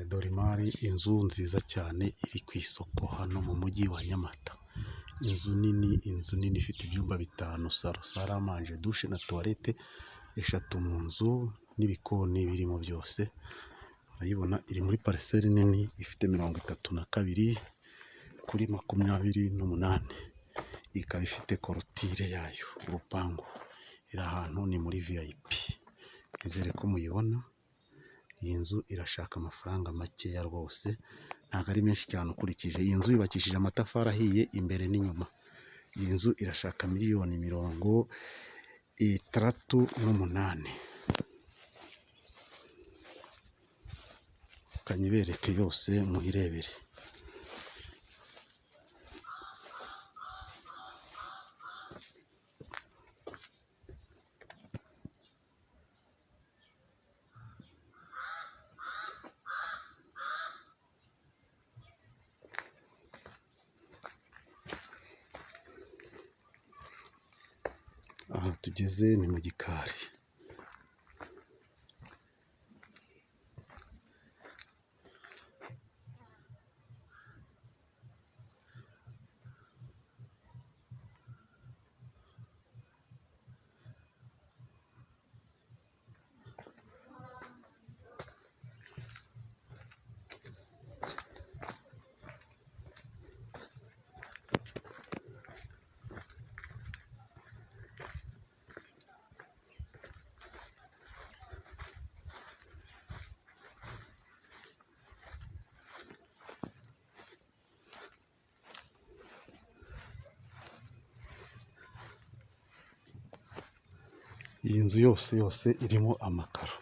Dore imari, inzu nziza cyane iri ku isoko hano mu mujyi wa Nyamata. Inzu nini, inzu nini ifite ibyumba bitanu, salo, saramanje, dushe na tuwarete eshatu mu nzu n'ibikoni birimo byose, urayibona iri muri pariseri nini ifite 32 kuri 28, ikaba ifite korotire yayo, urupangu, iri ahantu ni muri VIP, nizere ko muyibona, iyi nzu irashaka amafaranga makeya rwose, ntabwo ari menshi cyane ukurikije, iyi nzu yubakishije amatafari ahiye imbere n'inyuma, iyi nzu irashaka miliyoni 68. Reka nyibereke yose muyirebere. Aha tugeze ni mu gikari. Iyi nzu yose yose irimo amakaro.